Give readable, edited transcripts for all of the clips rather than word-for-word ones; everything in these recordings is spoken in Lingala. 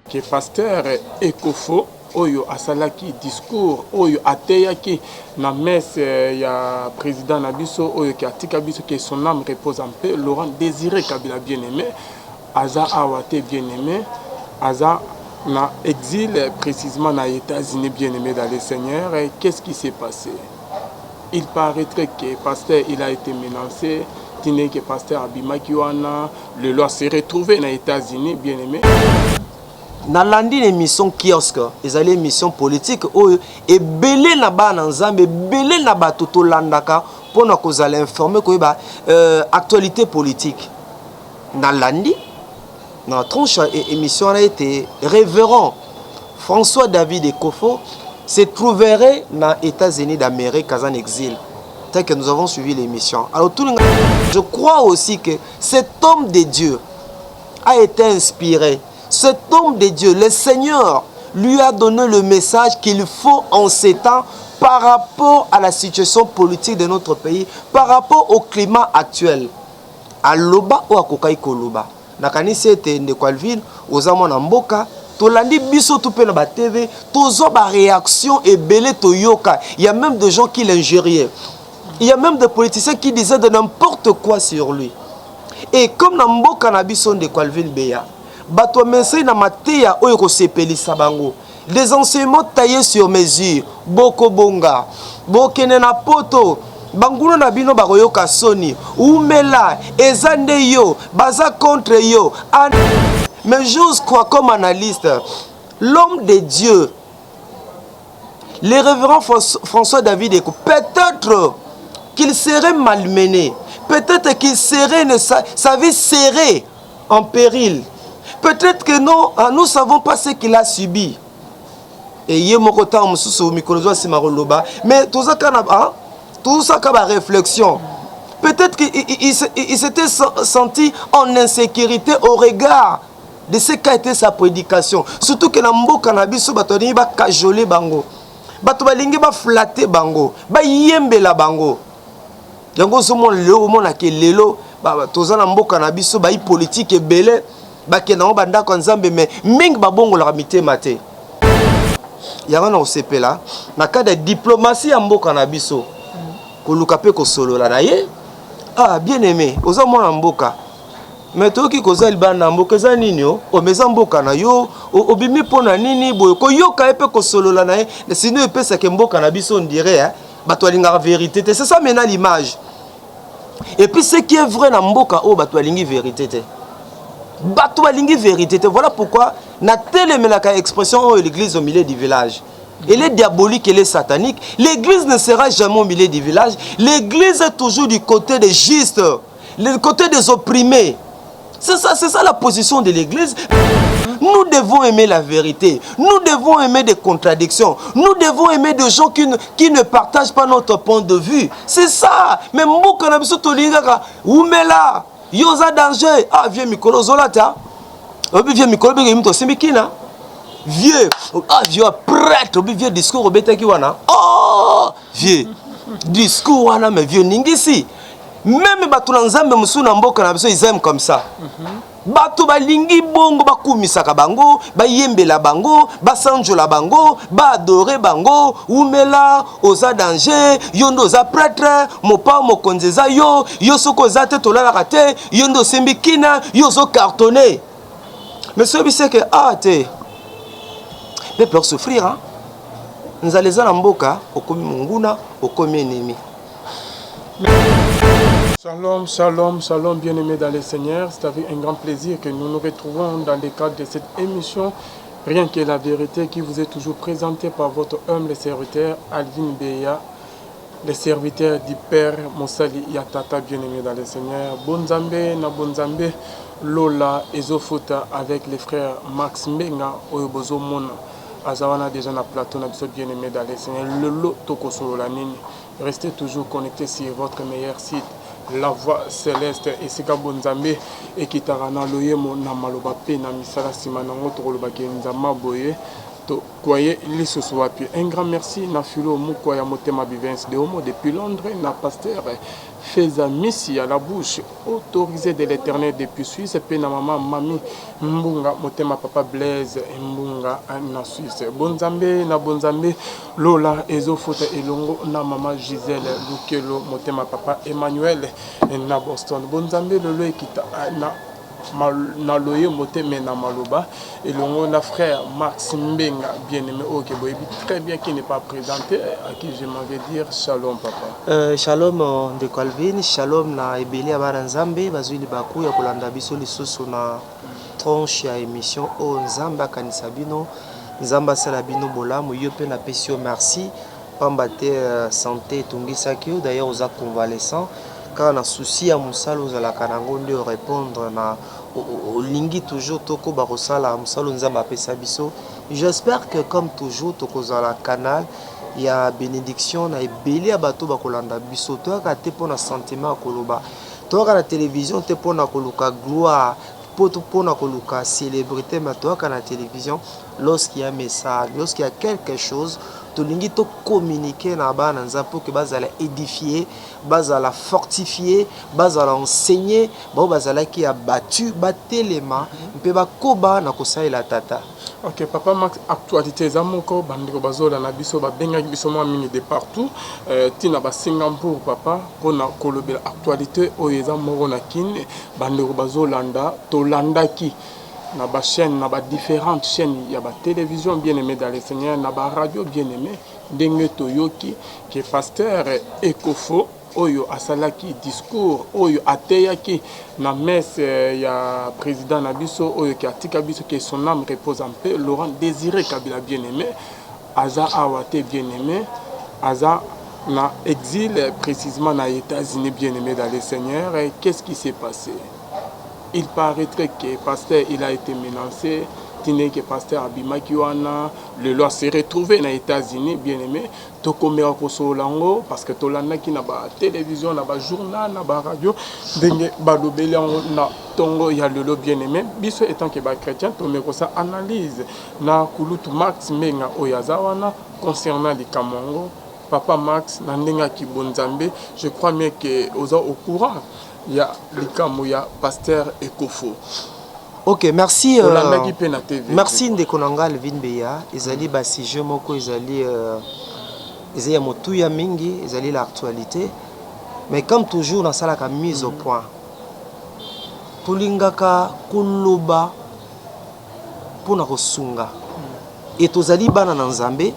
Que pasteur Ekofo oyo asalaki discours oyo ateyaki na messe ya president na biso oyo ke atika biso, que son âme repose en paix, Laurent Désiré Kabila bien-aimé, aza awa te bien-aimé, aza na exil, précisément na États-Unis bien-aimé dans le Seigneur. Qu'est-ce qui s'est passé? Il paraîtrait que pasteur, il a été menacé, tindeki que pasteur abimaki wana, lelo s'est retrouvé na États-Unis bien-aimé. Nalandi na émission Kiosque, ezali émission politique oyo ebele na bana Nzambe, ebele na bato tolandaka mpona kozala informé, koyeba actualité politique. Nalandi na tranche ya émission wana ete révérend François David Ekofo se trouverait na États-Unis d'Amérique, aza en exil, tel que nous avons suivi l'émission. Alors tout le, je crois aussi que cet homme de Dieu a été inspiré. Cet homme de Dieu, le Seigneur lui a donné le message qu'il faut en ces temps par rapport à la situation politique de notre pays, par rapport au climat actuel. Aloba oyo akokaki koloba. Nakanisi ete ndeko Alvin, oza mwana mboka, tolandi biso tu mpe na batv, tozwa baréaction ebele, toyoka. Il y a même des gens qui l'injuriaient. Il y a même des politiciens qui disaient de n'importe quoi sur lui. Et comme na mboka na biso, ndeko Alvin Beya, bato bamesai na mateya oyo kosepelisa bango, des enseignements taillés sur mesure, bokobonga, bokende na poto, banguna na bino bakoyoka soni, umela, eza nde yo baza contre yo. Mais j'ose croire, comme analyste, l'homme de Dieu, le révérend François David Eko, peut-être qu'il serait malmené, peut-être qu'il serait sa vie serait en péril, peut-être que non, ah, nous ne savons pas ce qu'il a subi. Et ye moko, ntango mosusu mikolo ezwa nsima koloba, mais toza kaka na, ah, tozosaka baréflexion. Peut-être qu'il il s'était senti en insécurité au regard de ce qu'a été sa prédication, surtout que na mboka na biso bato balingi bacajole bango, bato balingi baflatter bango, bayembela bango. Yango ozomona lelo, omonake lelo toza na mboka na biso, bayi politike ebele bakenda yango bandako ya Nzambe, mais mingi babongolaka mitema te. Yango na kosepela na cadre ya diplomatie ya mboka na biso, koluka mpe kosolola na ye. Ah, bien aimé, oza mwana mboka, mais toyoki koza libanda na mboka, eza nini? O ome eza mboka na yo, obimi mpo na nini boye? Koyoka ye mpe kosolola na ye, sinon epesaka mboka na biso ondire bato balingaka vérité te. C'est ça maintenant l'image. Et puis ce qui est vrai, na mboka oyo bato balingi vérité te, bato balingi vérité te. Voilà pourquoi natelemelaka expression oyo, l'église au milieu du village. Elle est diabolique, elle est satanique. L'église ne sera jamais au milieu du village. L'église est toujours du côté des justes, le côté des opprimés. C'est ça, c'est ça la position de l'église. Nous devons aimer la vérité. Nous devons aimer des contradictions. Nous devons aimer des gens qui ne partagent pas notre point de vue. C'est ça. Mais mboka na biso tolingaka umela. Yo oza danger. Ah vieux, mikolo ozolata. Obi vieux, mikolo benge mito osimbi kina. Vieux, ah vieux prêtre, obi vieux, discours obetaki wana. Oh vieux. Discours wana, mais vieux ningisi. Même bato na Nzambe mosusu na mboka na biso, ils aiment comme ça. Bato balingi bongo, bakumisaka bango, bayembela bango, basanjola bango, baadorer bango. Umela, oza danger, yo nde oza prêtre, mopa mokonzi eza yo, yo soki oza te tolalaka te, yo nde osembi kina, yo ozocartonner. Mais soki biseke ah te, peuple osouffrir, hein? Nzala eza na mboka, okomi monguna, okomi ennemi. Shalom, shalom, shalom, bien-aimés dans le Seigneur. C'est avec un grand plaisir que nous nous retrouvons dans le cadre de cette émission Rien que la vérité, qui vous est toujours présentée par votre humble serviteur Alvin Beya, le serviteur du Père Mosali Yatata, bien-aimé dans le Seigneur. Bonzambe, na Bonzambe, Lola Ezofuta avec les frères Max Mbenga, oyo bozomona. Aza wana déjà na plateau na biso, bien-aimé dans le Seigneur. Lelo tokosolola nini? Restez toujours connectés sur votre meilleur site, La Voix Céleste, esika bonzambe ekitaka na loyemo, na maloba mpe na misala. Nsima nango tokolobaki Nzambe boye. Tokoye lisusu wapi? Un grand merci na Philo Mukwa ya Motema Bivens de Homo depuis Londres, na Pasteur Feza Misi ya la bouche autorisée de l'Eternel depuis Suisse, pe na mama Mami Mbunga Motema Papa Blaise Mbunga na Suisse. Bonzambe na bonzambe lola ezofuta elongo na mama Gisèle Lukelo Motema Papa Emmanuel na Boston. Bonzambe lelo ekita na na loyembo te mais na maloba elongo na frère Max Mbenga bien-aimé oyo ke boyebi très bien qui n'est pas présenté à qui je m'en vais dire shalom papa. Shalom ndeko Alvin, shalom na ebele ya bana Nzambe bazwi libaku ya kolanda biso lisusu na tranche ya émission oyo. Nzambe akanisa bino, Nzambe asala bino bolamu. Yo mpe napesi yo merci pamba te santé etungisaki yo, d'ailleurs oza convalescent, kaka na souci ya mosala ozalaka nango nde orépondre na olingi toujours tokoba kosala mosala Nzambe apesa biso. J'espère que comme toujours tokozala canal ya bénédiction na ebele ya bato bakolanda biso. Toyaka te mpona sentiment ya koloba, toyaka na télévision te mpona koluka gloire, mpona koluka célébrité, mais toyaka na télévision lorsqu'il y a message, lorsqu'il y a quelque chose tolingi tocommuniquer na bana Nzambe mpo ke bazala édifié, bazala fortifié, bazala enseigné, bao bazalaki ya batu batelema mpe bakoba na kosalela Tata. Ok papa Max, actualité eza moko, bandeko bazolanda biso, babengaki biso mwa mingi de partout, ntina basingapour papa mpona kolobela actualité oyo eza moko na Kine. Bandeko bazolanda, tolandaki na bachaîne, na badifférentes chaînes ya batélévision, bien aimé dans le Seigneur, na baradio, bien aimé, ndenge toyoki ke pasteur Ekofo oyo asalaki discours oyo ateyaki na messe ya président na biso oyo ke atika biso, ke son âme repose en paix, Laurent Désiré Kabila, bien aimé, aza awa te, bien aimé, aza na exil, précisément na États-Unis. Bien aimé dans le Seigneur, qu'est-ce qui s'est passé? Il paraîtrait que pasteur, il a été menacé, tindeki ke pasteur abimaki wana, lelo ase retrouvé na États-Unis. Bien aimé, tokomeka kosolola yango parce que tolandaki na batélévision, na bajournal, na baradio, ndenge balobeli yango na ntongo ya lelo. Bien aimé, biso étant ke bachrétien, tomeki kosala analyse na kulutu Max Mbenga oyo aza wana concernant likambo yango. Papa Max, na ndenge ya kibonzambe, je crois bien ke oza au courant ya likambo ya pasteur Ekofo. Ok, merci. Olandaki mpe na TV. Merci ndeko na nga Alvin Beya. Ezali basujet moko ezali ezali ya motuya mingi, ezali l'actualité, mais comme toujours nasalaka mise au point. Tolingaka koloba mpona kosunga e tozali bana na Nzambe.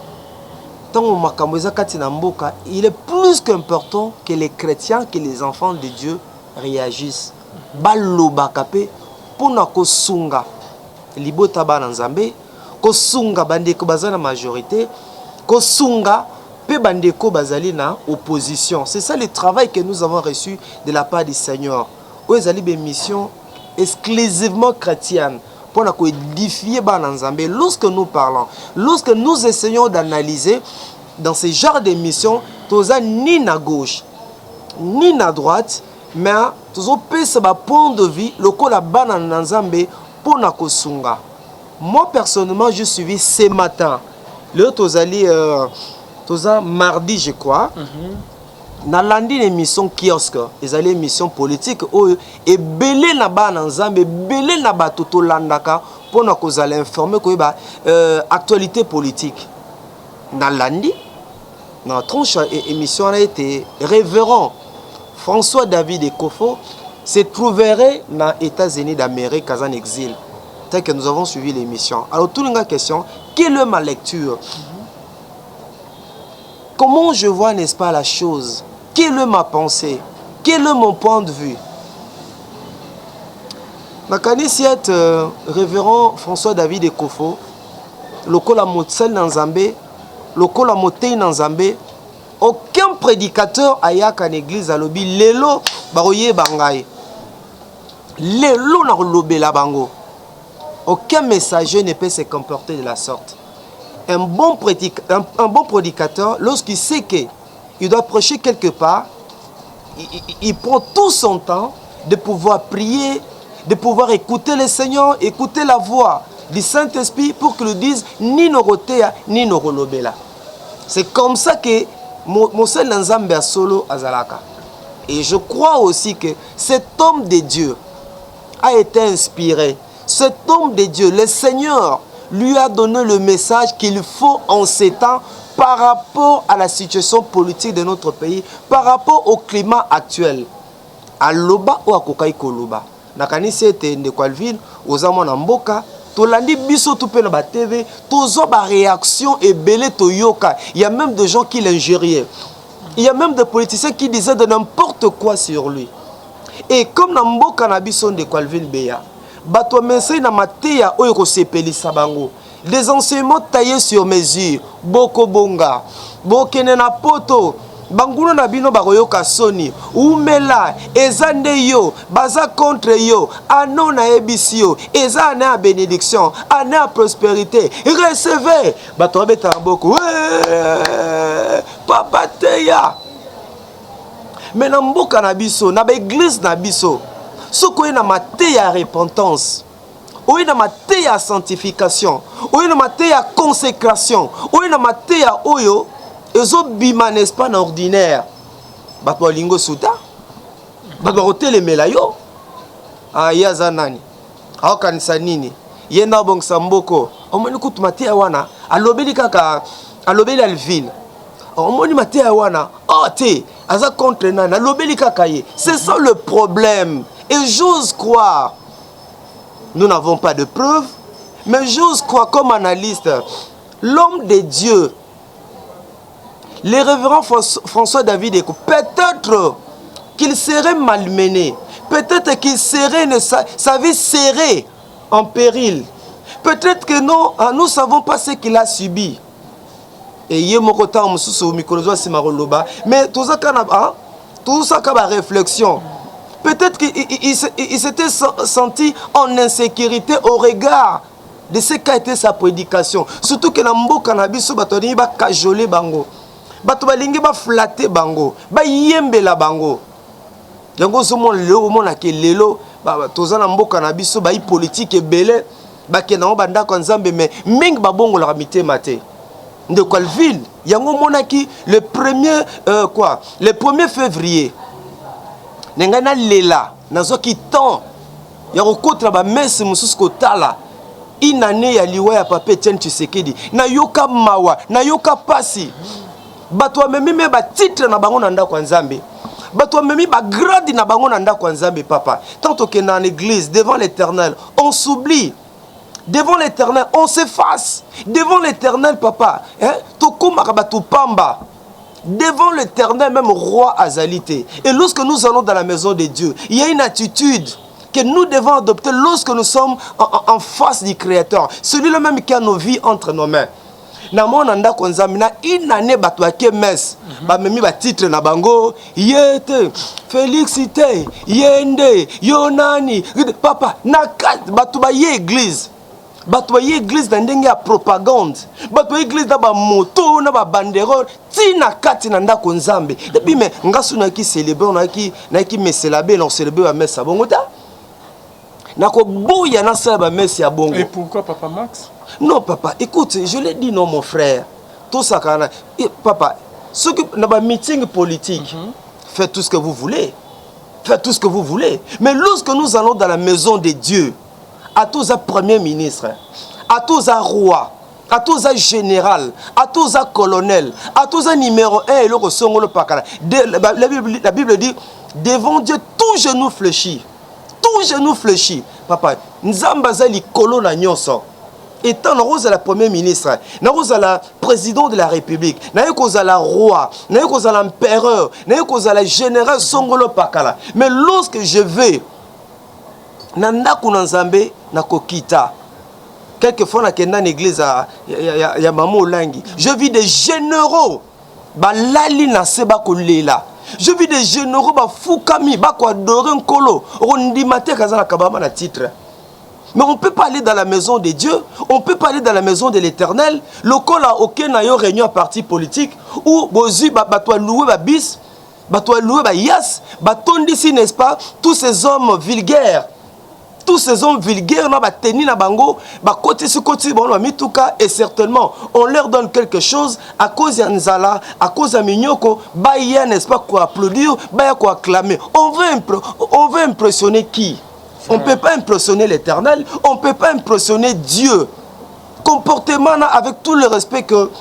Ntango makambo eza kati na mboka, il est plus qu'important que les chrétiens, que les enfants de Dieu réagissent, balobaka mpe mpona kosunga libota bana Nzambe, kosunga bandeko baza na majorité, kosunga mpe bandeko bazali na opposition. C'est ça le travail que nous avons reçu de la part du Seigneur. Oyo ezali bémission exclusivement chrétienne mpona koédifier bana Nzambe. Lorsque nous parlons, lorsque nous essayons d'analyser dans ce genre d'émission, toza ni na gauche ni na droite, mais tozopesa bapoint de vue lokola bana na Nzambe mpona kosunga. Moi personnellement, je suivi ce matin, lelo tozali toza mardi, je crois, nalandi na émission Kiosque. Ezali émission politique oyo ebele na bana Nzambe, ebele na bato tolandaka mpona kozala informé, koyeba actualité politique. Nalandi na tranche ya émission wana ete révérend François David Ekofo se trouverait na États-Unis d'Amérique, aza en exil, tel que nous avons suivi l'émission. Alors tolinga question: quelle est ma lecture? Comment je vois, n'est-ce pas, la chose? Quelle est ma pensée? Quel est mon point de vue? Nakanisi ete révérend François David Ekofo, lokola mosali na Nzambe, lokola motei na Nzambe, aucun prédicateur ayaka na église alobi: "Lelo bakoyeba ngai, lelo nakolobela bango." Aucun messager ne peut se comporter de la sorte. Un bon prédicateur, lorsqu'il sait que il doit prêcher quelque part, il prend tout son temps de pouvoir prier, de pouvoir écouter le Seigneur, écouter la voix. du Saint-Esprit pour qu'il dise nini okoteya, nini okolobela. C'est comme ça que mosali na Nzambe ya solo azalaka. Et je crois aussi que cet homme de Dieu a été inspiré. Cet homme de Dieu, le Seigneur, lui a donné le message qu'il faut en ces temps par rapport à la situation politique de notre pays, par rapport au climat actuel. Aloba oyo akokaki koloba. Nakanisi ete ndeko Alvin, oza mwana mboka, tolandi biso tu mpe na batv, tozwa baréaction ebele, toyoka. Il y a même des gens qui l'injuriaient, il y a même des politiciens qui disaient de n'importe quoi sur lui. Et comme na mboka na biso, ndeko Alvin Beya, bato bamesai na mateya oyo kosepelisa bango, des enseignements taillés sur mesure, bokobonga, bokende na poto, banguna na bino bakoyoka soni, umela, eza nde yo baza contre yo, ano nayebisi yo, eza année ya bénédiction, année ya prospérité, recevez. Bato babetaka maboko, papa teya. Me na mboka na biso, na baéglise na biso, soki oye na mateya ya repentance, oye na mateya ya sanctification, oye na mateya ya consécration, oye na mateya oyo ezobima, n'est-ce pas, na ordinaire, bato balingi osuta, bato bakotelemela yo. Ah, ye aza nani? Aokanisa nini? Ye nde abongisa mboko. Omoni kutu mateya wana alobeli kaka, alobeli Alvin. Omoni mateya wana, oh te, aza contre nani? Alobeli kaka ye. C'est ça le problème. Et j'ose croire, nous n'avons pas de preuves, mais j'ose croire comme analyste, l'homme de Dieu, le révérend François David Eko, peut-être qu'il serait malmené, peut-être qu'il serait, sa vie serait en péril. Peut-être que non, hein, nous ne savons pas ce qu'il a subi. Et ye moko ntango mosusu mikolo ezwa nsima koloba, mais tozaka na tozosaka baréflexion. Peut-être qu'il il s'était senti en insécurité au regard de ce qu'a été sa prédication, surtout que na mboka na biso bato balingi bacajole bango, bato balingi baflatter bango, bayembela bango. Yango ozomona lelo, omonake lelo toza na mboka na biso, bayi politike ebele bakenda yango bandako ya Nzambe, mais mingi babongolaka mitema te, ndeko Alville. Yango omonaki le premier quoi, le 1er février na ngai nalela, nazwaki temps ya kokotela bamesse mosusu, kotala une année ya liwa ya papa Etienne Tshisekedi. Nayoka mawa, nayoka pasi. Bato bamemi me batitre na bango na ndako ya Nzambe, bato bamemi bagrade na bango na ndako ya Nzambe. Papa, tant tokenda en église, devant l'Éternel on s'oublie, devant l'Éternel on s'efface, devant l'Éternel, papa, hein? Tokomaka bato pamba devant l'Éternel, même roi azali te. Et lorsque nous allons dans la maison de Dieu, il y a une attitude que nous devons adopter lorsque nous sommes en face du Créateur, celui-là même qui a nos vies entre nos mains. Namona ndako Nzambe na une année, bato bake messe, bamemi batitre na bango, ye te, Félix te, ye nde yo nani, papa. Na bato baye église, bato baye église na ndenge ya propagande, bato baye église na bamoto, na babanderole, ntina kati na ndako Nzambe. Epi me nga so nayaki célébrer, nayaki mesela be na kocélébrer bamesse ya bongo ta, nakoboya nasala bamesse ya bongo. Et pourquoi, papa Max? Non, papa, écoute, je l'ai dit, non, mon frère, tosakana. Papa, soki na bameeting politique, faites tout ce que vous voulez, faites tout ce que vous voulez, mais lorsque nous allons dans la maison de Dieu, ata oza premier ministre, ata oza roi, ata oza général, ata oza colonel, ata oza numéro 1, eloko songolo pakala, la Bible dit: devant Dieu tout genou fléchit, tout genou fléchit. Papa, Nzambe aza likolo na nyonso. Etant nakozala premier ministre, nakozala président de la République, naye kozala roi, naye kozala empereur, naye kozala général songolo pakala, mais lorsque je vais na ndako na Nzambe, nakokita. Quelquefois nakenda na église ya mama Olangi, je vis des généraux balali na se bakolela, je vis des généraux bafukami bakoadorer Nkolo. Okondima te kaza na kabama na titre. Mais on peut pas aller dans la maison de Dieu, on peut pas aller dans la maison de l'Éternel lokola oke na yo réunion ya parti politique ou bozwi bato aloué babis, bato aloué bayas, batondisi, n'est-ce pas, tous ces hommes vulgaires. Tous ces hommes vulgaires na bateni na bango, bakotisi kotisi bango na bamituka, et certainement on leur donne quelque chose à cause ya nzala, à cause ya minyoko. Baya, n'est-ce pas, koapplaudir, baya koacclamer. On veut impressionner qui? On ne peut pas impressionner l'Éternel, on ne peut pas impressionner Dieu. Comportement na, avec tout le respect que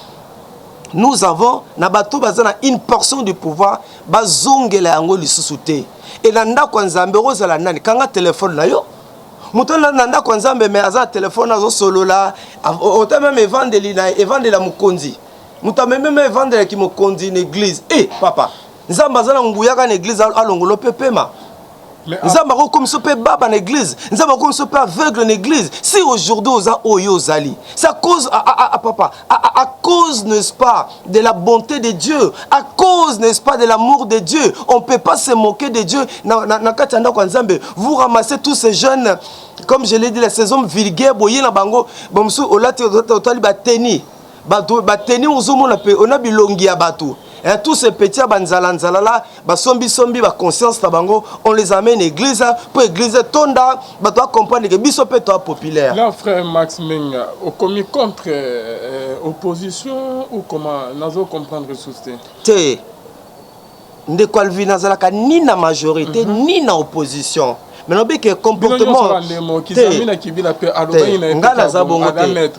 nous avons na bato baza na une portion du pouvoir, bazongela yango lisusu te. E na ndako ya Nzambe, ozala nani? Kanga telefone na yo. Moto na ndako ya Nzambe, me aza na telefone, azosolola. Ota même evandeli na evandeli ya mokonzi, moto amemi même evandelaki mokonzi na église. E papa, Nzambe aza na nguya kaka na église alongolo mpe pema. Nzambe akokomisa mpe baba na église, Nzambe akokomisa mpe aveugle na église. Si aujourd'hui oza oyo ozali, c'est à cause à papa, à cause, n'est-ce pas, de la bonté de Dieu, à cause, n'est-ce pas, de l'amour de Dieu. On peut pas se moquer de Dieu na kati ya ndako ya Nzambe. Vous ramassez tous ces jeunes, comme je l'ai dit, ces hommes vulgaires boye na bango. Bamosusu olati, otali bateni, bato bateni, ozomona mpe ona bilongi ya bato. Tous ces petits banzala nzala là, basombi sombi ba conscience na bango, on les amène église pour église tonda, bato comprendre que biso pe to populaire. Là, frère Max Menga, okomi contre opposition ou comment? Nazo comprendre sous? Te, ndeko Alvi, nazalaka ni na majorité ni na opposition, mais nayebi ke comportement nga naza bongo te.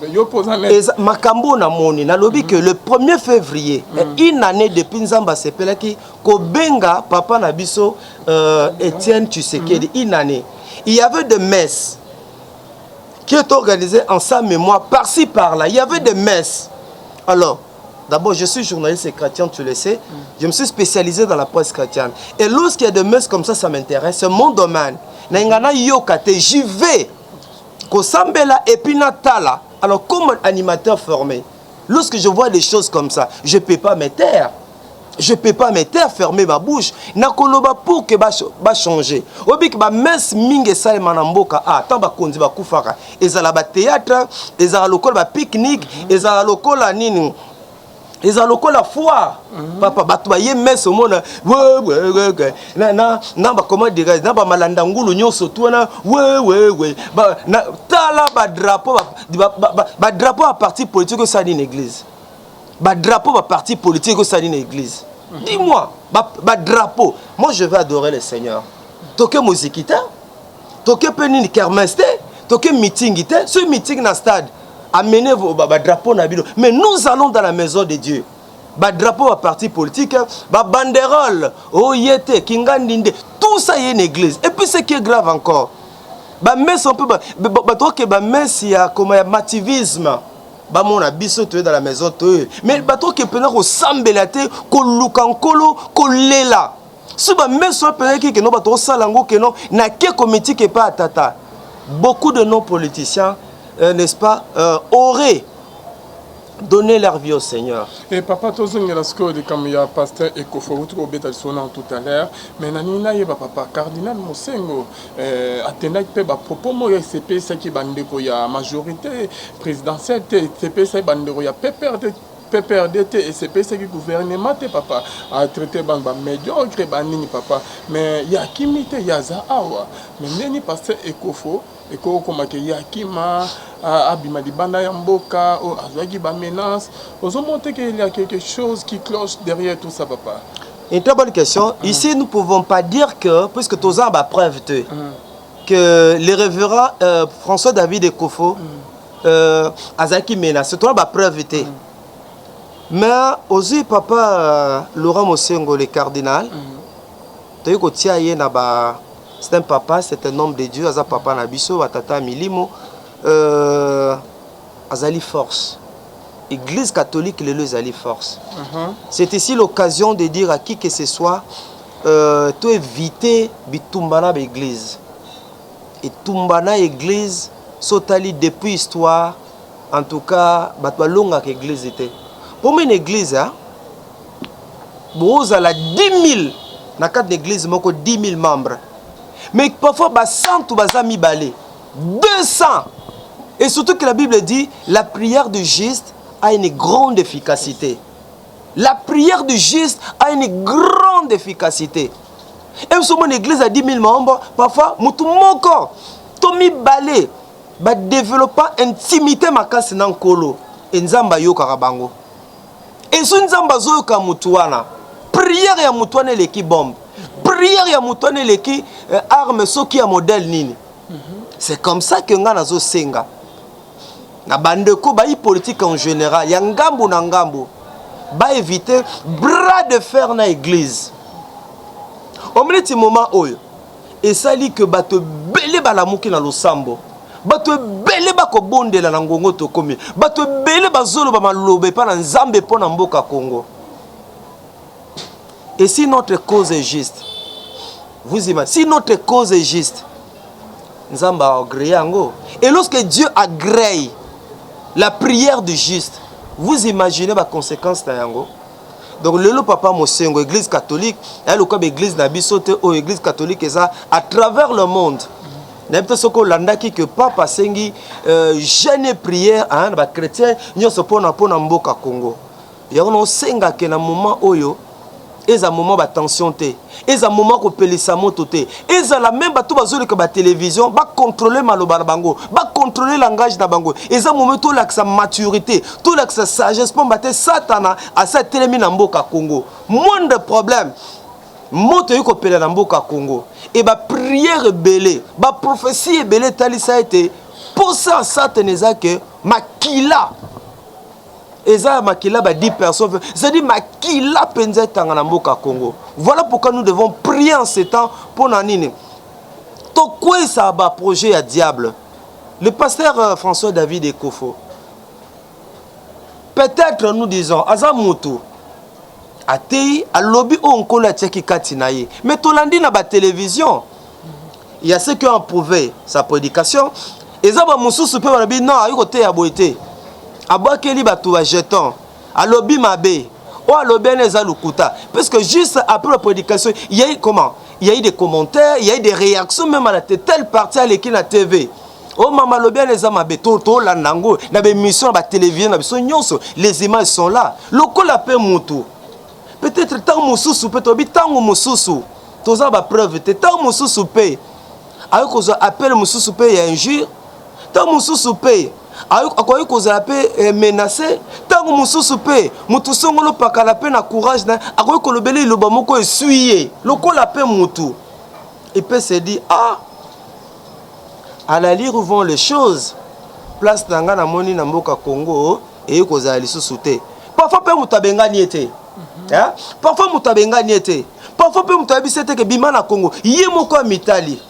Makambo namoni, nalobi ke le 1er février, une année depuis Nzambe asepelaki kobenga papa na biso Étienne Tshisekedi, une année, il y avait des messes qui est organisée en sa mémoire par-ci par-là, il y avait des messes. Alors d'abord, je suis journaliste et chrétien, tu le sais. Je me suis spécialisé dans la presse chrétienne. Et lorsqu'il y a des messes comme ça m'intéresse. C'est mon domaine. Nalinga nayoka te, j'y vais. Kosambela et puis natala. Alors, comme animateur formé, lorsque je vois des choses comme ça, je ne peux pas me taire. Je peux pas me taire, fermer ma bouche. Nakoloba pour que ba changer. Oyebi ke ba messe mingi esalema na mboka, ah, tant bakonzi bakufaka, ezala ba théâtre, ezala lokola ba pique-nique, ezala lokola nini, ezala lokola foire. Papa, bato baye messe, omona na bakoma dirais na bamalanda ngulu nyonso tu wana, wewewe. Tala badrapeau, badrapeau ya parti politique osali na église, badrapeau baparti politique osali na église. Dis-moi, badrapeau. Moi, je vais adorer le Seigneur. Toke moziki te, toke mpe nini, kermesse te, toke meeting te. So meeting na stade, amenez vos badrapeau na bino, mais nous allons dans la maison de Dieu. Badrapeau baparti politique, babanderole oye te, kingandi nde, tout ça ye na église. Et puis, ce qui est grave encore, bamesse mpe bato oke bamesse ya koma ya mativisme, bamona biso toye dans la maison, toye, mais bato oke mpenza kosambela te, koluka Nkolo, kolela. So bamesse wana mpenza eki keno bato osala yango keno nake komitike epai ya tata. Beaucoup de nos politiciens, n'est-ce pas, auraient donné leur vie au Seigneur. Et papa, tozongela sikoyo likambo ya pasteur Ekofo. Outi kobeta liso na tout à l'heure, mais naningi nayeba, papa cardinal Mosengo atendaki mpe bapropos moko esepesaki bandeko ya majorité présidentielle te, esepesaki bandeko ya PPRD, PPRD te, esepesaki gouvernement te. Papa atraité bango bamédiocre, banini, papa. Mais ye akimi te, ye aza awa. Mais ndeni pasteur Ekofo ekokomaka ye akima, abima libanda ya mboka oyo, azwaki bamenace, ozomona te qu'il y a quelque chose qui cloche derrière tout ça, papa? Une très bonne question. Ici, nous ne pouvons pas dire que, puisque tous ont preuve que le révérend François David Ekofo azalaki menacé, toza ba preuve te. Mais ozwi papa Laurent Mosengo, le cardinal, toyei kotia ye na ba, c'est un papa, c'est un homme de Dieu, aza papa na biso batata ya milimo, azali force. Église catholique lelo ezali force. C'est ici l'occasion de dire à qui que ce soit, to éviter bitumba na baéglise, etumba na église. So otali depuis histoire, en tout cas bato balongaka église te. Mpo une église, hein, bozala 10 000 na kati na église moko, 10 000 membres, mais parfois basantu baza mibale, 200. Et surtout que la Bible dit: la prière du juste a une grande efficacité. La prière du juste a une grande efficacité. Et somo une église à 10 000 membres, parfois mutu moko to mibale badevelopa intimité makasi na Nkolo, e Nzambe ayokaka bango. Esu Nzambe azoyoka motu wana, prière ya motu wana eleki bombe, prière ya motu wana eleki arme soki ya modèle nini. C'est comme ça que ngai nazosenga na bandeko bayi politique en général, ya ngambu na ngambu, baévite bras de fer na église. Omoni ti moment oyo esali ke bato ebele balamuki na losambo, bato ebele bakobondela na ngongo tokomi, bato ebele bazoloba maloba epa na Nzambe mpo na mboka Congo. Et si notre cause est juste, vous imaginez, si notre cause est juste, Nzambe agrée yango. Et lorsque Dieu agrée la prière du juste, vous imaginez baconséquence na yango. Donc lelo, papa Mosengo, église catholique eya lokola baéglise na biso te. Oyo église catholique eza à travers le monde. Nayebi te soki olandaki ke pape asengi jeûne et prière na bachrétien nyonso mpona mboka Congo. Yango naosengake na moment oyo eza moment batension te, eza moment kopelisa moto te. Ezala même bato bazoleka batélévision, bacontrôle maloba na bango, bacontrôle langage na bango. Eza moment tolakisa maturité, tolakisa sagesse, mpomba te Satana asi atelemi na mboka Congo. Moindre problème, moto oyi kopela na mboka Congo. E baprière ebele, baprophétie ebele etalisa ete posa ya Satana eza ke makila, eza ya makila ba 10 personnes, c'est-à-dire makila mpenza etanga na mboka Congo. Voilà pourquoi nous devons prier en ce temps. Mpo na nini? Tokweyisa baprojet ya diable. Le pasteur François David Ekofo, peut-être nous disons aza motu atei, alobi oyo Nkolo atiaki kati na ye. Mais tolandi na batélévision, il y a ceux qui ont approuvé sa prédication, eza bamosusu mpe balobi non, ayi koteya boye te, abwakeli bato bajeton, alobi mabe, oyo alobi wana eza lokuta. Parce que juste après la prédication, il y a eu comment, il y a eu des commentaires, il y a eu des réactions même à la telle partie aleki na TV, oyo mama alobi wana eza mabe. Tolanda yango na baémission na batélévision na biso nyonso, les images sont là. Lokola mpe mutu, peut-être ntango mosusu mpe toyebi, ntango mosusu toza bapreuve te, ntango mosusu mpe ayoki kozwa appel mosusu mpe ya injure, ntango mosusu mpe akoki kozala mpe menace, ntango mosusu mpe motu songolo pakala mpe na courage na akoki kolobela liloba moko esui ye. Lokola mpe motu epe se dit: ah, à l'allure où vont les choses, place na ngai namoni na mboka Congo eye kozala lisusu te. Parfois mpe moto abengani ye te, parfois moto abengani ye te, parfois mpe moto ayebisi ete ke bima na Congo, ye moko amitali.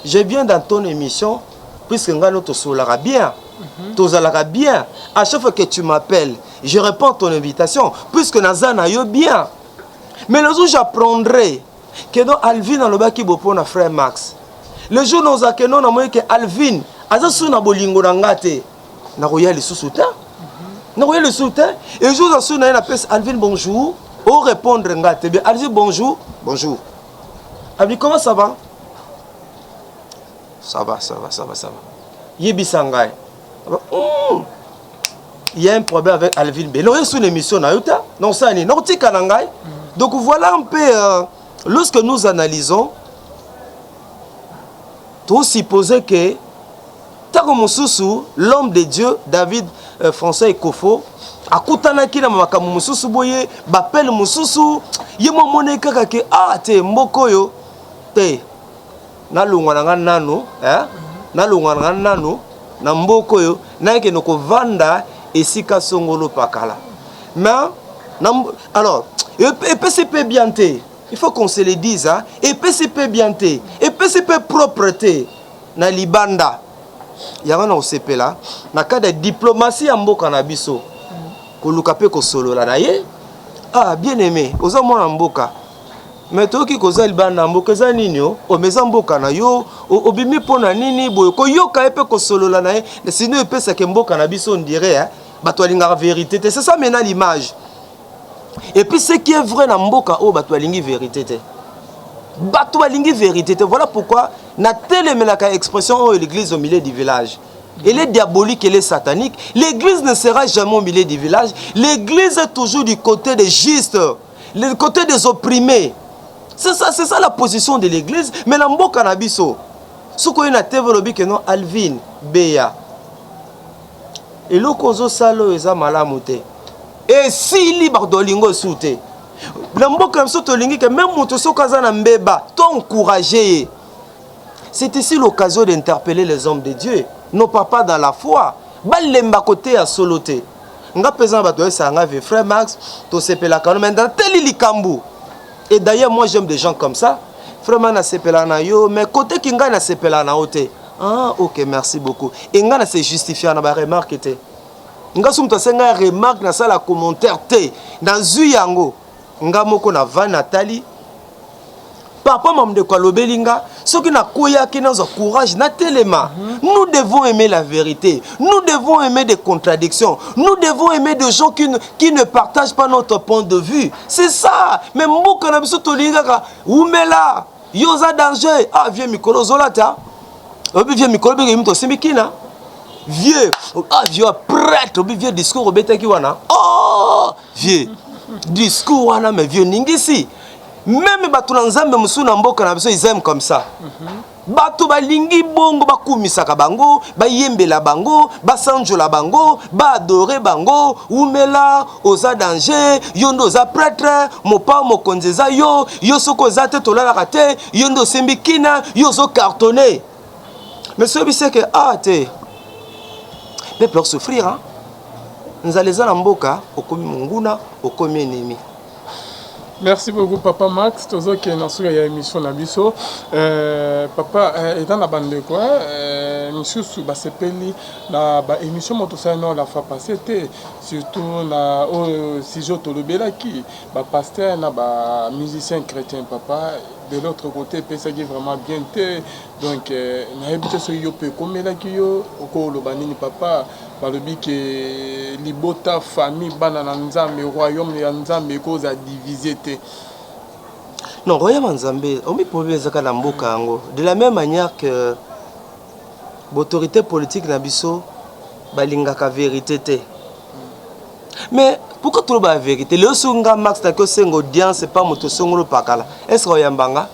Je viens dans ton émission puisque ngai no tosololaka bien, tozalaka bien. À chaque fois que tu m'appelles, je réponds à ton invitation puisque naza na yo bien. Mais le jour j'apprendrai que non, Alvin alobaki bo mpo na frère Max, le jour nozalaka no namoni ke Alvin aza su na bolingo na nga te, nakoya lisusu te, nakoya lisusu te. Et jour aza su na ye, napesi Alvin bonjour, orépondre nga te bien. Alvin bonjour, bonjour Alvin, comment ça va? Ça va, ça va, ça va, ça va. Yebisa ngai. Il y a un problème avec Alvin B. Non, sur l'émission na yo ta non, ça ni nakotika na ngai. Donc voilà un peu, lorsque nous analysons, tosupposer que ntango mosusu l'homme de Dieu David François Ekofo akutanaki na makambo mosusu boye, bapele mosusu, ye mo amoni kaka ke ah te, mboka oyo te, nalongwa na nga nanu, eh? Nalongwa na nga nanu na mboka oyo, nayekende kovanda esika songolo pakala. Mais na, alors epesi mpe bien te, il faut qu'on se le dise, hein? Epesi mpe bien te, epesi mpe propre te na libanda. Yango na kosepela na cadre ya diplomatie ya mboka na biso, koluka mpe kosolola na ye: ah, bien aimé, oza mwana mboka, mais toyoki koza libanda na mboka, eza nini? O ome eza mboka na yo, obimi mpo na nini boye? Koyoka ye mpe kosolola na ye, sinon epesaka mboka na biso ondire bato balingaka vérité te. C'est ça maintenant l'image. Et puis ce qui est vrai, na mboka oyo bato balingi vérité te, bato balingi vérité te. Voilà pourquoi natelemelaka expression oyo, l'église au milieu du village. Elle est diabolique, elle est satanique. L'église ne sera jamais au milieu du village. L'église est toujours du côté des justes, le côté des opprimés. C'est ça, c'est ça la position de l'église. Mais na mboka na biso, Soki oye na TV olobi que non Alvine Beya eloko ozosala oyo eza malamu te, esili bato tolingi osu te. Na mboka na biso tolingi ke meme moto soki aza na mbeba to encourage ye. C'est ici l'occasion d'interpeller les hommes de Dieu, nos papas dans la foi, balemba koteya solo te. Nga mpenza na bato bayesaka nga vie frère Max, tosepelaka no, mais nateli likambo. Et d'ailleurs moi j'aime des gens comme ça. Frère Max nasepelaka na yo, mais côté ki ngai nasepelaka na yo te. Ah ok, merci beaucoup. Et nga na se justifier na ba remarque te. Nga so moto asenga remarque nasala commentaire te. Nazwi yango nga moko na van natali papa mamdeko alobeli nga soki nakweyaki nazwa courage natelema. Nous devons aimer la vérité, nous devons aimer des contradictions, nous devons aimer des gens qui ne partagent pas notre point de vue. C'est ça. Mais mboka na biso tolingi kaka wumela, yo oza danger. Ah vieux, mikolo ozolata oyebi vieux, mikolo benge moto osimbi kina vieux. Ah vieux prêtre, obi vieux discours obetaki wana. Oh vieux, discours wana, mais vieux ningisi même bato na Nzambe mosusu na mboka na biso, ils aiment comme ça. Bato balingi bongo, bakumisaka bango, bayembela bango, basanjola bango, baadore bango. Wumela, oza danger, yo nde oza prêtre mopa mokonzi, eza yo. Yo soki oza te tolalaka te, yo nde osimbi kina, yo ozocartonne. Mais soki seke ah te, peuple osouffrir, hein? Nzala eza na mboka, okomi monguna, okomi ennemi. Merci beaucoup papa Max. Tozokende na suka ya émission na biso. Papa, eza na bandeko misusu basepeli na baémission mo tosali no la fois passée te, surtout na oyo sujet tolobelaki bapasteur na bamusicien chrétien. Papa, de l'autre côté epesaki vraiment bien te. Donc nayebi te soki yo mpe ekomelaki yo, okoloba nini papa? Balobi ke libota, famille, bana na Nzambe, royaume ya Nzambe ekozala divise te. Non, royaume ya Nzambe omi problème ezaka na mboka yango. De la même manière que baautorité politique na biso balingaka vérité te. Mais pourquoi toloba ya vérité? Lelo soki nga Max naki osenga audience pa moto osongolo pakala, est ce que oyambanga?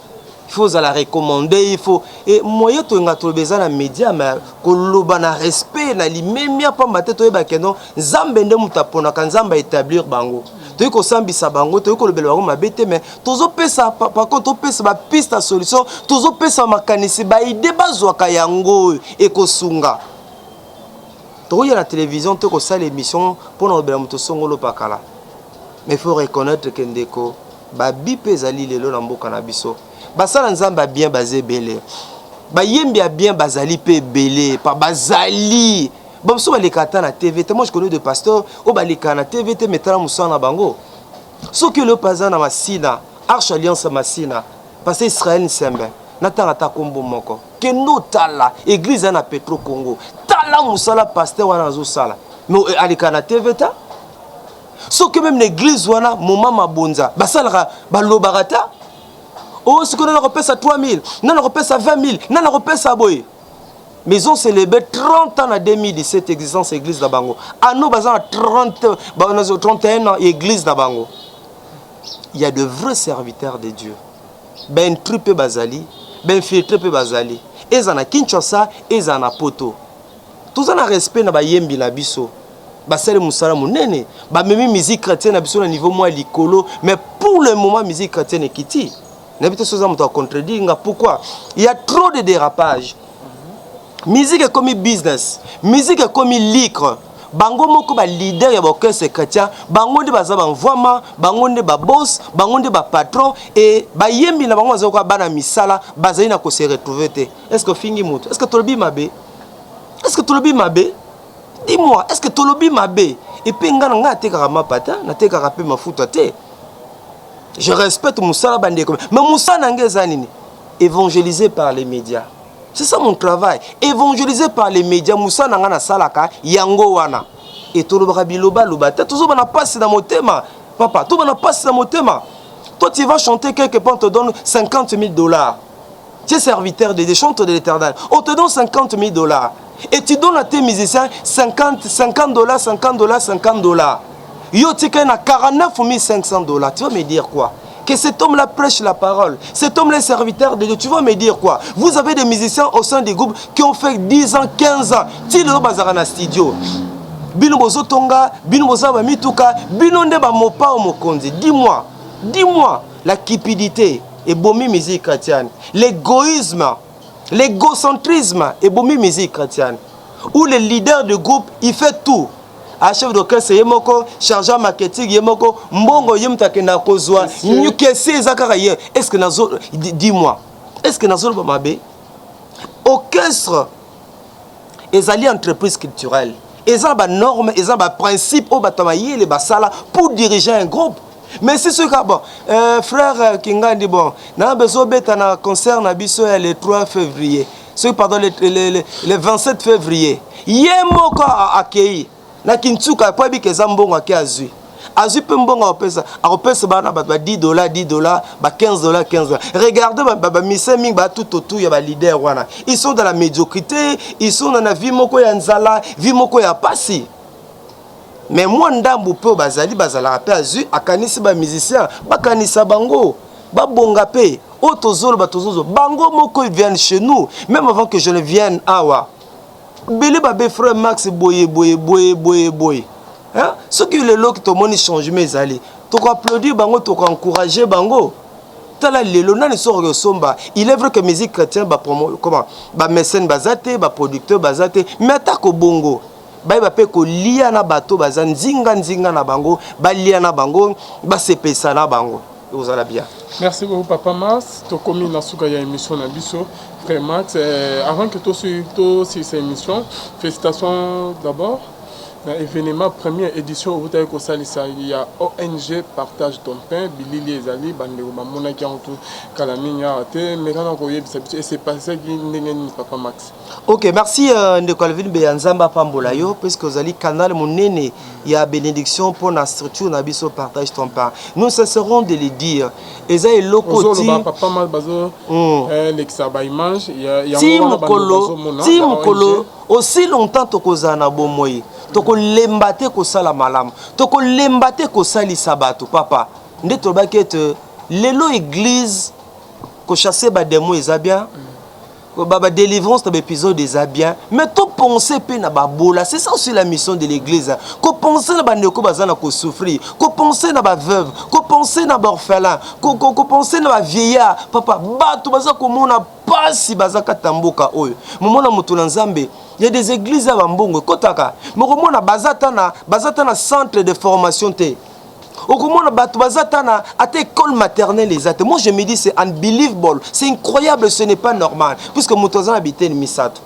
Il faut ozala recommandé, il faut e moyen. Toyenga toloba eza na média, mais koloba na respect, na limemia, pamba te toyebake non, Nzambe nde moto aponaka, Nzambe aétablir bango. Toyei kosambisa bango, toyei kolobela bango mabe te, mais tozopesa, par contre topesa bapiste ya solution, tozopesa makanisi, baidées bazwaka yango ekosunga. Tokoya na télévision te kosala émission mpona kolobela moto songolo pakala. Mais il faut reconnaître ke ndeko babi mpe ezali lelo na mboka na biso, basala Nzambe ya bien baza ebele, bayembi ya bien bazali mpe ebele. Pa bazali bamosusu baleka ata na TV te. Moi je connais de pasteur oyo balekaka na TV te, mais tala mosala na bango. Soki lelo mpe aza na Masina, Arche Alliance ya Masina, pasteur Israel Nsembe, natanga ata nkombo moko, kende otala église ya na Petro Congo, tala mosala pasteur wana azosala, mais aleka na TV ta. Soki même na église wana moma mabonza basalaka, balobaka ta oyo sikoyo nana kopesa 3000, nana kopesa 20 000, nana kopesa boye. Mais ils ont célébré 30 ans na 2017 existence église na bango. Ano baza na 30, 31 ans église na bango. Il y a de vrais serviteurs de Dieu. Baintrus mpe bazali, bainfiltré mpe bazali, eza na Kinshasa, eza na Poto. Toza na respect na bayembi na biso, basali mosala monene, bamemi musique chrétienne na biso na niveau mwa likolo. Mais pour le moment musique chrétienne ekiti. Nayebi te soki oza moto acontredire nga. Pourquoi? Il y a trop de dérapage. Musique ekomi business, musique ekomi lucre. Bango moko baleader ya baorchestre chrétien, bango nde baza bamvwama, bango nde baboss, bango nde bapatron e bayembi na bango baza koka bana misala, bazali na kose retrouver te. Est ce que ofingi moto? Est ce que tolobi mabe? Est ce que tolobi mabe? Dis-moi, est ce que tolobi mabe? Et puis nga na ngai natekaka mapa te, natekaka mpe mafuta te. Je respecte mosala bandeko, mais mosala na ngai eza nini? Évangéliser par les médias, c'est ça mon travail, évangéliser par les médias. Mosala na ngai nasalaka yango wana. E tolobaka bilobaloba te, tozoba na mpasi na motema. Papa, toba na mpasi na motema. Toi tu vas chanter quelque part, on te donne 50 000 $. Tu es serviteur de Dieu, chante de l'Éternel, on te donne 50 000 $ et tu donnes à tes musiciens 50, 50 $, 50 $, 50 $. Yo tikali na 49 500 $. Tu vas me dire quoi? Que cet homme-là prêche la parole. Cet homme-là est serviteur de Dieu. Tu vas me dire quoi? Vous avez des musiciens au sein du groupe qui ont fait 10 ans, 15 ans. Ti lelo bazaka na studio. Bino bozotonga, bino boza ba mituka, bino nde ba mopao mokonzi. Dis-moi, dis-moi, la cupidité ebomi musique chrétienne. L'égoïsme, l'égocentrisme ebomi musique chrétienne. Où le leader du groupe, il fait tout. A chef d'orchestre ye moko, chargeur marketing ye moko, mbongo ye moto akendaka kozwa, nyukesi eza kaka ye. Est-ce que nazo, dis-moi, est-ce que nazoloba mabe? Orchestre ezali entreprise culturelle, eza na banorme, eza na baprincipe oyo bato ya mayele basala pour diriger un groupe. Mais si soki bon, frère Kingandi, bon, na besoin obeta na concert na biso ya le 3 février, soki pardon, le 27 février, ye moko akei na Kintsuka po ayebika eza mbongo, ake azwi, azwi mpe mbongo, akopesa, akopesa bana bato ba 10 $, 10 $, ba 15 $, 15 $. Regardez bamusiciens mingi baa tout autour ya baleader wana, ils sont dans la médiocrité, ils sont dans na vie moko ya nzala, vie moko ya pasi. Mais mwa ndambu mpe oyo bazali, bazalaka mpe, azwi, akanisi bamusicien, bakanisa bango babonga mpe. Oyo tozoloba, tozozwa bango moko, ils viennent chez nous même avant que je ne vienne awa. Bele babe, frère Max, boye boye boye boye boye. Hein? Soki lelo tomoni changement ezali, tokoapplaudir bango, tokoencourage bango. Tala lelo nani soki osomba. Il est vrai que musique chrétienne, bapromo, comment, bamécène baza te, baproducteur baza te, mais atako bongo, bayeba mpe kolia na bato baza nzinga nzinga na bango, balia na bango, basepesa na bango, ekozala bien. Merci beaucoup, papa Max. Tokomi na suka ya émission na biso. Frère Max, avant que tosilisa émission, félicitations d'abord na événement première édition outaki kosalisa ya ONG Partage ton pain. Bilili ezali, bandeko bamonaki yango to kala mingi awa te. Mais kaka koyebisa biso esepasaki ndenge nini, papa Max? Ok, merci, ndeko Alvin Beya. Nzambe apambola yo, puisque ozali canal monene ya bénédiction mpona structure na biso Partage ton pain. Nous cesserons de le dire, eza eloko ti papa Max bazo lekisa baimage. Ti mokolo, ti mokolo, aussi longtemps tokozala na bomoi, tokolemba te kosala malamu, tokolemba te kosalisa bato. Papa, nde tolobaki ete lelo église, kochasser badémon eza bien, badélivrance na baépisode eza bien, mais topense mpe na babola. C'est ça aussi la mission de l'église: kopense na bandeko baza na kosouffrir, kopense na baveuve, kopense na baorphelin, kopense na bavieillard. Papa, bato baza komona pasi, baza kati ya mboka oyo. Momona moto na Nzambe, ya des églises ya bambongo ekɔtaka, mokomona baza ta na centre de formation te. Okomona bato baza ta na ata école maternelle eza te. Moi, je me dis, c'est unbelievable, c'est incroyable, ce n'est pas normal, puisque moto aza na biteni misato.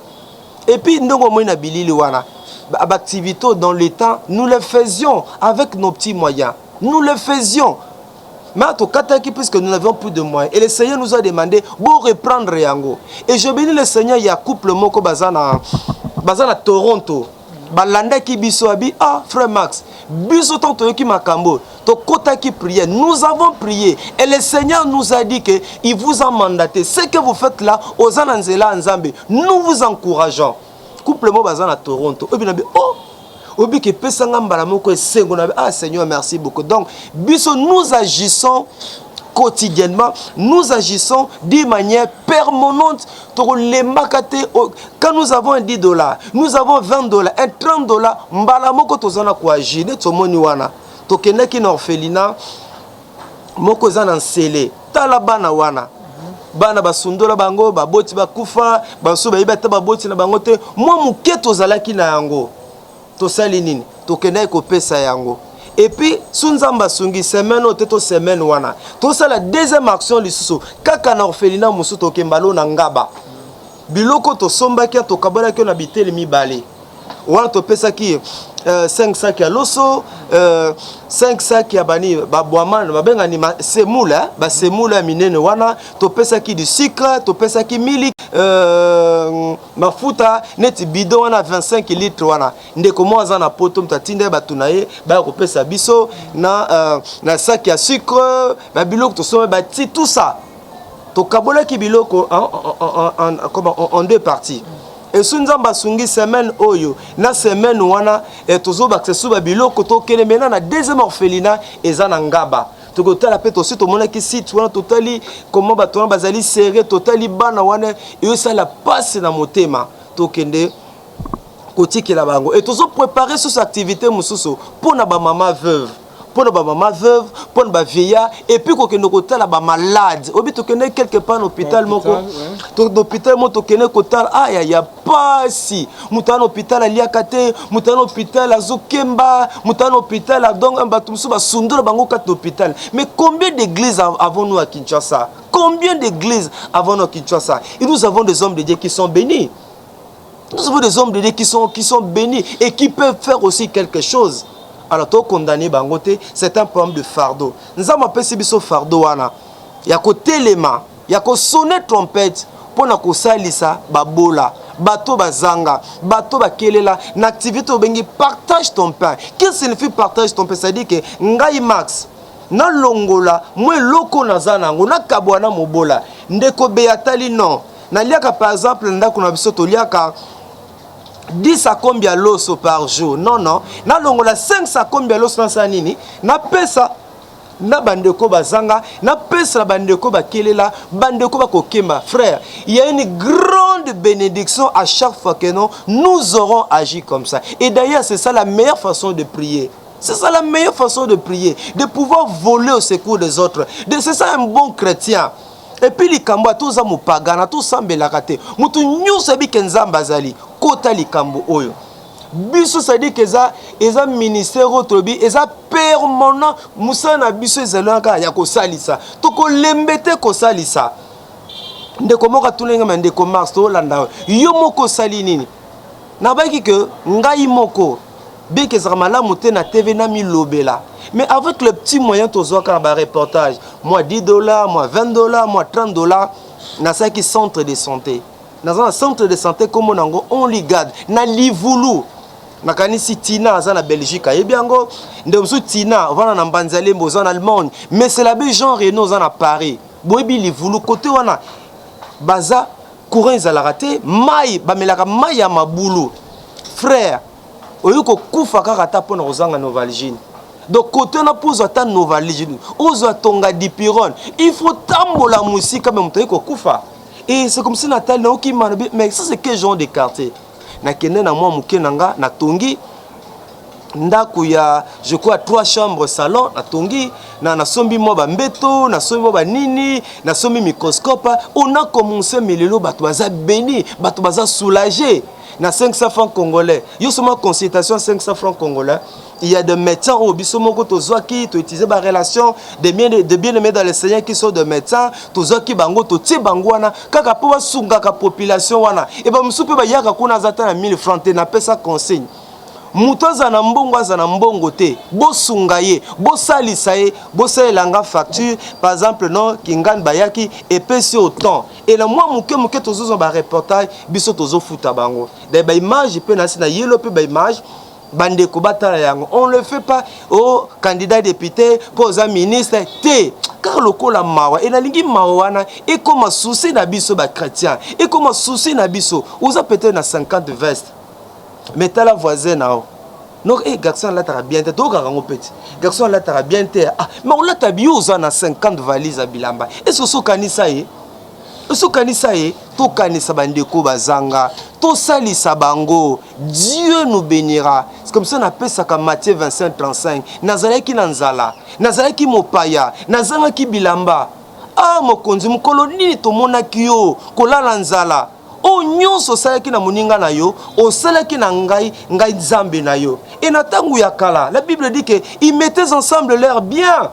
Et puis ndenge omoni na bilili wana, baactivité dans le temps, nous le faisions avec nos petits moyens, nous le faisions, mais tokataki puisque nous n'avions plus de moyens. Et le Seigneur nous a demandé bo reprendre yango. Et je bénis le Seigneur, ya couple moko baza na Toronto, balandaki biso, abi: "Ah, frère Max, biso ntango toyoki makambo, tokotaki prière, nous avons prié et le Seigneur nous a dit que il vous a mandaté. Ce que vous faites là, oza na nzela ya Nzambe, nous vous encourageons." Couple moko baza na Toronto oyo bina bi, oh, obiki epesanga mbala moko esengo na: "Ah Seigneur, merci beaucoup." Donc biso, nous agissons quotidiennement, nous agissons d'une manière permanente. Tokolembaka te. Quand nous avons un 10 $, nous avons 20 $, un 30 $, mbala moko toza na koagir. Nde tomoni wana tokendaki na orphelinat moko eza na Nsele. Tala bana wana, bana basundola bango, baboti bakufa, basusu bayebi ata baboti na bango te. Mwa moke tozalaki na yango, tosali nini? Tokendaki kopesa yango. Et puis su Nzambe asungi, semaine oyo te to semaine wana, tosala deuxième action lisusu kaka na orphelinat mosusu. Tokemba lo na Ngaba, biloko tosombaki, tokabolaki na bitele mibale wana. Topesaki 5 sac ya loso, 5 sac ya bani babwama babengani semoule, basemoule ya minene wana. Topesaki du sucre, topesaki miliki, mafuta neti bidon wana 25 litre wana. Ndeko moko aza na Poto, moto atinda ye bato na ye baya kopesa biso na sac ya sucre, babiloko tosomba bati, tout ça. Tokabolaki biloko en deux parties. Esu Nzambe asungi, semaine oyo na semaine wana, tozobakisa su babiloko. Tokende maintenant na deuxième orphelinat eza na Ngaba. Tokotala mpe tosi tomonaki site wana, totali comment bato wana bazali serré, totali bana wana, eyosala mpasi na motema. Tokende kotikela bango e tozoprépare susu activité mosusu mpona bamama veuve, mpona bamama veuve, mpona bavieillard, et puis kokende kotala bamalade. Obi tokende quelque part na hôpital moko, hôpital moko tokende kotala, aya ya pasi. Moto aza na hôpital aliaka te, moto aza na hôpital azokemba, moto aza na hôpital, donc bato mosusu basundola bango kati na hôpital. Mais combien d'églises avons-nous à Kinshasa? Combien d'églises avons-nous à Kinshasa? Et nous avons des hommes de Dieu qui sont bénis. Nous avons des hommes de Dieu qui sont bénis et qui peuvent faire aussi quelque chose. Alors tokondamner bango te, c'est un problème de fardeau. Nzambe apesi biso fardeau wana ya kotelema, ya kosonner trompette mpona kosalisa babola, bato bazanga, bato bakelela na activité obengi "Partage ton pain". Qu'est-ce signifie "Partage ton pain"? C'est-à-dire que ngai Max nalongola mwa eloko naza nango, nakabwa na mobola. Ndeko be atali non, naliaka par exemple ndako na biso toliaka 10 sakombi ya loso par jour. Non, non, nalongola 5 sakombi ya loso, nasala nini? Napesa na bandeko bazanga, napesa na bandeko bakelela, bandeko bakokemba. Frère, il y a une grande bénédiction à chaque fois que non, nous aurons agi comme ça. Et d'ailleurs, c'est ça la meilleure façon de prier. C'est ça la meilleure façon de prier, de pouvoir voler au secours des autres. C'est ça un bon chrétien. Et puis likambo, ata oza mopagana, tosambelaka te, moto nyonso ayebi ke Nzambe azali. Kota likambo oyo biso, c'est-à-dire ke eza ministère oyo tolobi eza permanent. Mosala na biso ezali kaka ya kosalisa, tokolembe te kosalisa. Ndeko moko atunaki ma: "Ndeko Mars, tolanda yo moko, osali nini?" Nabaki ke ngai moko, bien ke ezalaka malamu te na TV na milobela, mais avec le petit moyen tozwaka na bareportage, moi 10 $, moi 20 $, moi 30 $, nasalaki centre de santé. Naza na centre de santé, nkombo nango Only God, na Livulu. Nakanisi Tina aza na Belgique, ayebi yango. Ndeko mosusu Tina ovanda na Mbanzalembo, oza na Allemagne, mais c'est l'abbé Jean Reno, oza na Paris, boyebi Livulu. Kote wana baza, courant ezalaka te, mai bamelaka mai ya mabulu. Frère, oyoki kokufa kaka ata mpona kozanga Novalgine. Donc kote wana, mpo ozwa ata Novalgine, ozwa tonga dipyrone, il faut tambola mosika, me moto oyi kokufa. Et c'est comme si natali, naokima, mais ça, c'est quel genre de quartier? Nakende na mwa moke na nga, natongi ndako ya, je crois, trois chambres, salon. Natongi na nasombi mwa bambeto, nasombi mwa banini, nasombi microscope. On a commencé, mais lelo bato baza béni, bato baza soulagé na 500 francs congolais. Yo soma consultation 500 francs congolais. Il y a des médecins oyo biso moko tozwaki, toutiliser barelation de bien aimés dans le Seigneur qui sont de médecins. Tozwaki bango, totie bango wana kaka mpo basungaka population wana. E bamosusu mpe bayaka kuna, aza ta na 1000 francs te. Napesa consigne: moto aza na mbongo, aza na mbongo te, bosunga ye, bosalisa ye, bosalelanga facture. Par exemple, non, kingani bayaki, epesi autant e na mwa moke moke tozozwa bareportage, biso tozofuta bango. Da baimage mpe nasi na yelo mpe baimage, bandeko batala yango. On le fait pas au candidat député mpo oza ministre te, kaka lokola mawa. E nalingi mawa wana ekóma souci na biso bachrétien, ekóma souci na biso. Oza peut-être na 50 veste, mais tala voisin na yo. Donc eh, garçon alataka bien te, tokaka yango peti, garçon alataka bien te. Ah, mais olata bio, oza na 50 valise ya bilamba. Est-ce osokanisa ye? Osokanisa ye? Tokanisa bandeko bazanga, tosalisa bango, Dieu nous bénira. C'est comme ça napesaka Matthieu 25 35: "Nazalaki na nzala, nazalaki mopaya, nazangaki bilamba. Ah mokonzi, mokolo nini tomonaki yo kolala nzala? Oyo nyonso osalaki na moninga na yo, osalaki na ngai, ngai Nzambe na yo." E na ntango ya kala, la Bible dit que ils mettaient ensemble leurs biens,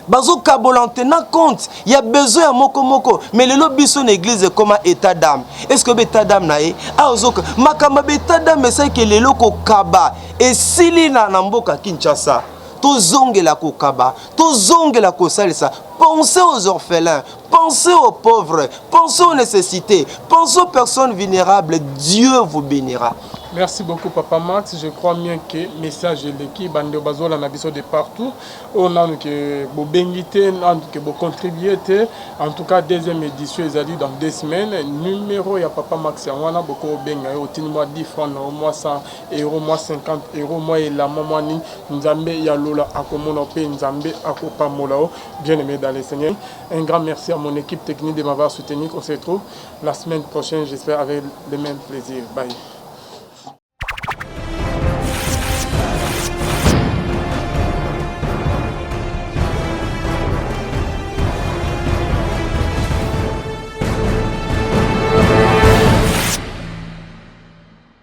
bazokabola en tenant compte ya besoin ya moko moko. Mais lelo biso na église ekóma état d'âme. Est ce que oyebi état d'âme na ye? Aozoka makambo ya état d'âme esalaki lelo kokaba esili na mboka Kinshasa. Tozongela kokaba, tozongela kosalisa. Pensez aux orphelins, pensez aux pauvres, pensez aux nécessités, pensez aux personnes vulnérables. Dieu vous bénira. Merci beaucoup, Papa Max. Je crois bien que message eleki bande bazolanda biso de partout. Oyo nanu ke bobengi te, nanu ke bocontribue te. En tout cas, deuxième édition ezali dans 2 semaines. Numéro ya Papa Max yango wana, bokobenga ye, otindi mwa 10 francs na yo, mwa 100 euro, mwa 50 euro, mwa elama, mwa nini. Nzambe ya lola akomona mpe Nzambe akopambola yo, bien aimé dans le Seigneur. Un grand merci à mon équipe technique de m'avoir soutenu. On se retrouve la semaine prochaine, j'espère, avec le même plaisir. Bye.